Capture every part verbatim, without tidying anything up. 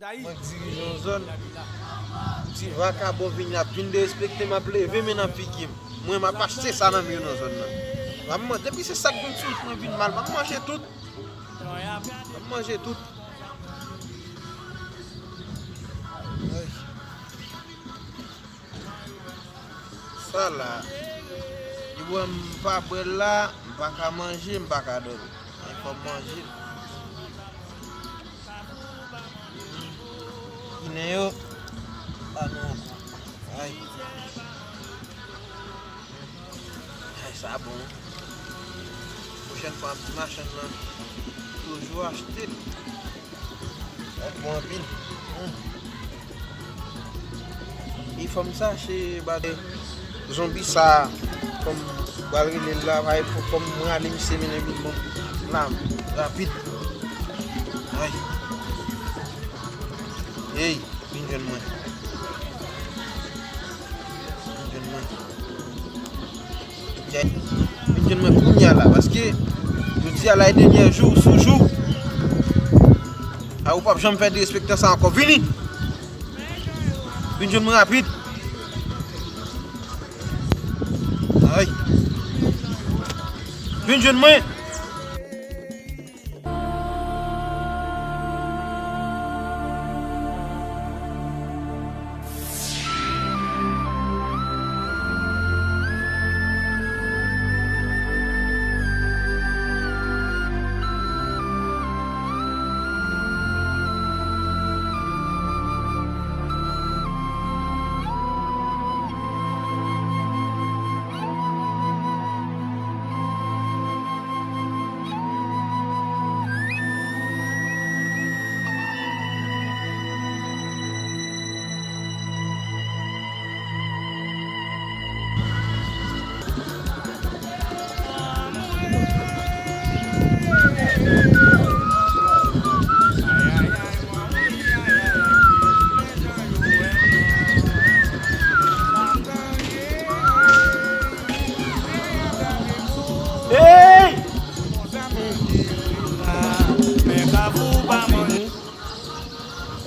Mwen k dirije yon zòn, m di vakabon vini ap vin derespekte m, ap leve men nan figi m. Mwen, m ap achte sa nan men yo nan zòn nan. M ap man-, depi se sa k vin sou mwen vin mal, m ap manje tout. M ap manje tout. Ay. Sa la, li wè m pa bwè l la, m pa ka manje, m pa ka dòmi. Men fò m manje. Ginen yo, ba nou ankò. Ay. Ay, sa bon. Pwochèn fwa, m di machann nan toujou achte l. Sa bon anpil. Hmm. E fanm sa, se bagay zonbi sa, kòm pral rele l la, fò m rale misye mennen vin ban m la, rapid. Ay. Ey, vin jwenn mwen. Vin jwenn mwen. Vin jwenn mwen kounye a la, paske jodi a la e dènye jou, sou jou. A, ou p ap janm fè derespektan sa ankò. Vini! Vin jwenn mwen rapid. Ay. Vin jwenn mwen. Hey!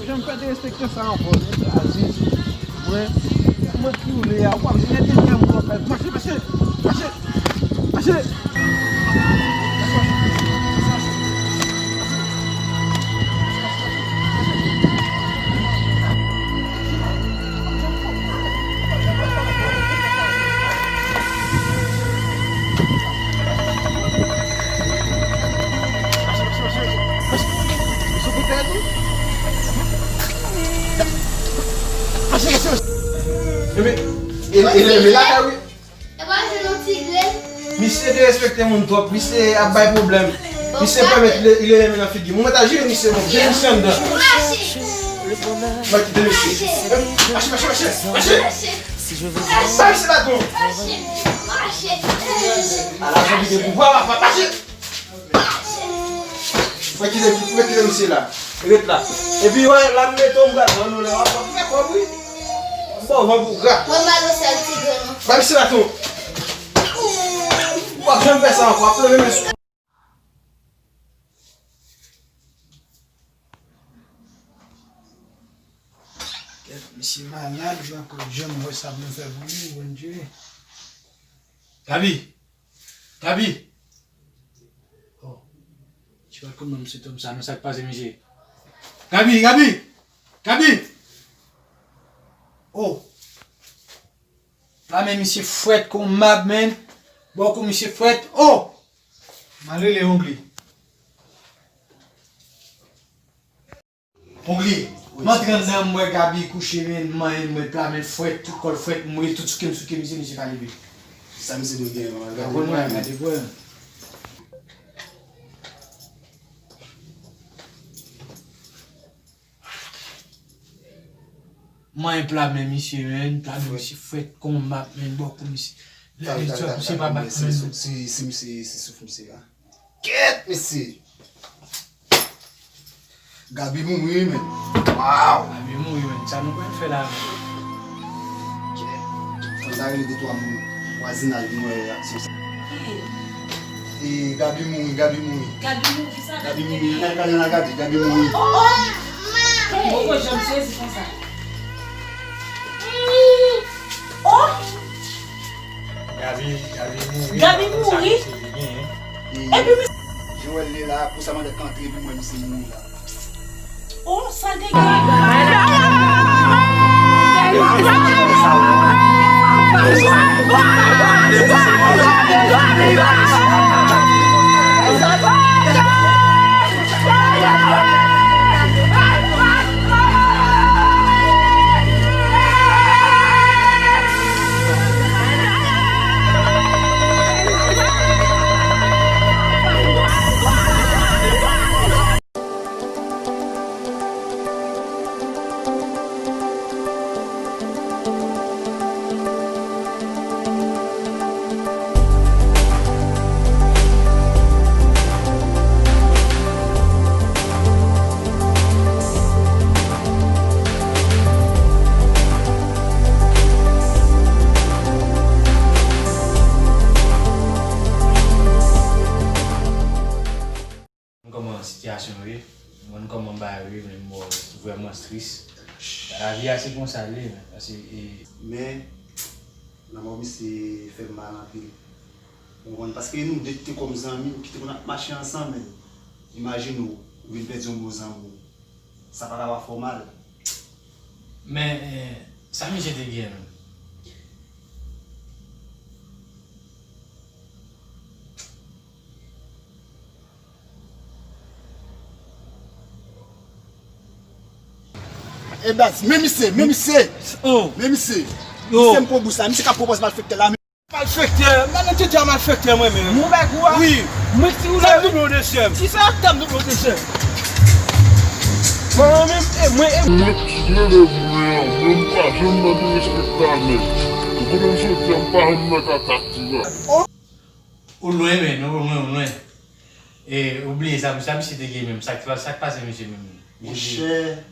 Ou janm fè derespektan sa ankò, men Aziz, mwen, mwen ki ou le a, w ap jwenn de fè mwen fè. Mache, mache, mache, mache. Misye derespekte moun twòp, misye ap bay pwoblèm. Misye pèmèt li, li leve men nan figi m. Mwen ta jire misye, bon, jire misye anndan. Mwen kite misye. Mache, mache, mache, mache. Bay misye baton. Ala, sa ki gen pouvwa, papa, mache. Mwen kite, mwen kite misye la. Ret la. Epi, wè, la m mete w, m pral vann ou lè w ap fè kòb, wi. M ba w van pou gra. Mwen mal osèl ti grenn. Bay misye baton. W ap janm fè sa ankò, w ap leve men sou. Kèt, misye malad, jan, jan m wè sa pou m fè pou li, Bondye. Gaby! Gaby! Oh. Misye pa t konn non misye Tom sa, non, sa k pase, misye? Gaby! Gaby! Gaby! Oh! La men misye frèt kon mab, men. Bòkou misye frèt. Oh! M al rele Ongli. Ongli, m antre anndan, m wè Gaby kouche, men, m manyen, m wè pla men frèt, tout kò l frèt, m wè tout souke m souke misye, misye pa leve. Sa misye dwe gen, man? Gade pou wè, gade pou wè. Manyen pla men misye, men, pla men misye frèt kon mab, men, bòkou misye. Lè misye pa bat, men. Si, si misye, si souf misye a. Kèt, mesye! Gaby mouri, men. Waw! Gaby mouri, men. Sa nou pral fè la, men? Kèt. Fò n ta rele de twa moun vwazinaj nou wè reyaksyon sa. E, Gaby mouri, Gaby mouri. Gaby mouri, kisa Gaby mouri? Gaby mouri, nan gade, Gaby mouri. Oh, oh! Hey! Poko Sezi konsa. Oh! Gaby, Gaby mouri. Gaby mouri? Epi mi... Joel li la, pou sa manzè k antre, epi mwen, misye mouri la. Oh, sa te gen. Kòman sitiyasyon yo ye, m konn kòman bagay yo ye, men bon, vrèman tris. Lavi a se konsa l ye, men, paske, e, men, lanmò misye fè m mal anpil. Ou konprann? Paske nou de ki te kòm zanmi, ki te konn ap mache ansanm, men imajine w, ou vin pèdi yon bon zanmi w. Sa pa ka pa fè w mal. Men, e, sa misye te gen menm? E baz, men misye, men misye. Oh. Men misye. Yo. Misye m pran bous la, misye k ap pran pòz malfektè la. Malfektè, m pa nan tete a malfektè mwen menm. Mwen bay kou a. Wi. Mwen si ou la. Tanm double ou dezyèm. Kisa tanm double ou dezyèm? Mwen menm, e mwen, e. Mwen ki mele mwen an, mwen m pa janm nan derespektan men. Ou konnen m soti an, m pa janm nan kaka. Ou lwen, men, non, ou lwen, ou lwen. E, ou bliye sa, sa misye te gen menm, sa k, sa k pase misye menm? Monchè,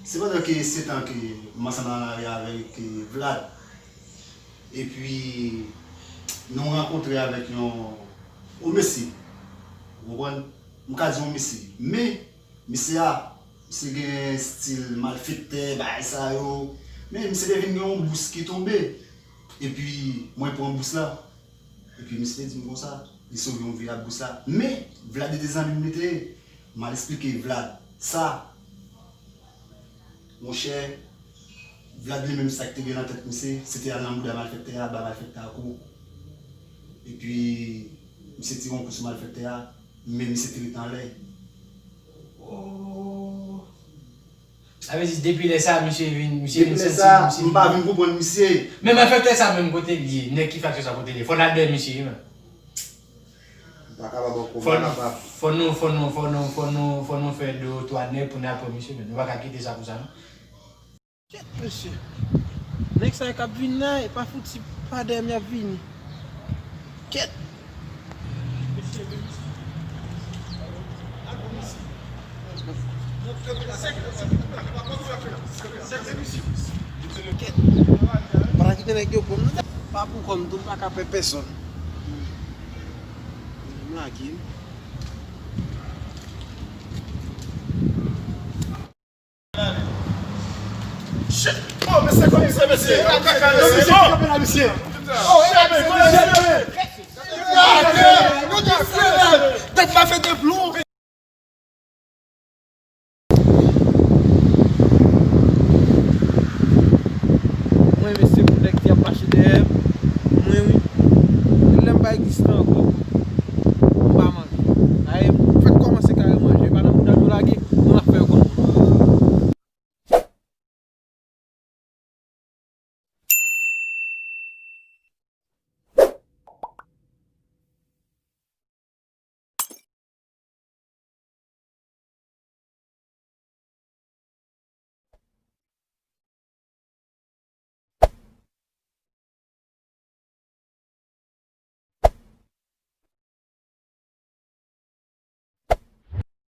se pandan ke se tan ke m ansanm nan lari avèk, e, Vlad. Epi, nou rankontre avèk yon, yon mesye. Ou konprann? M ka di yon mesye. Men, mesye a, misye gen estil malfektè, bagay sa yo. Men, misye te vin gen yon bous ki tonbe. Epi, mwen pran bous la. Epi misye te di m konsa, li sove yon vi ak bous la. Men, Vlad li te zanmi m li te ye. M al esplike Vlad sa. Monchè, Vlad li menm sa ki te gen nan tèt misye, se te al nan bouda malfektè a, ba malfektè a kou. Epi, misye tire yon kou sou malfektè a, men misye te ret anlè. Oh. Sa vle di, depi lè sa, misye vin, misye vin santi, misye vin. Depi lè sa, m pa vin konprann misye. Men malfektè sa menm kote l ye, nèg ki faksyon sa kote l ye. Fò n al dèyè misye, wi, men. M pa kapab ankò, m pa kapab. Fò nou, fò nou, fò nou, fò nou, fò nou fè de twa nèg pou n al pran misye, men nou pa ka kite sa konsa, non. Kèt, mesye. Nèg sa yo k ap vin la, e pa fouti pa dèyè m y ap vini. Kèt. Kèt. Pa ta kite nèg yo pran m nan. Pa pou kò m tou, m pa ka pè pèsonn. M lage m. Shit! Oh, mesye, komisè, mesye! Oh, kaka, mesye! Oh! Oh, e la, mesye! Tèt pa fete plon!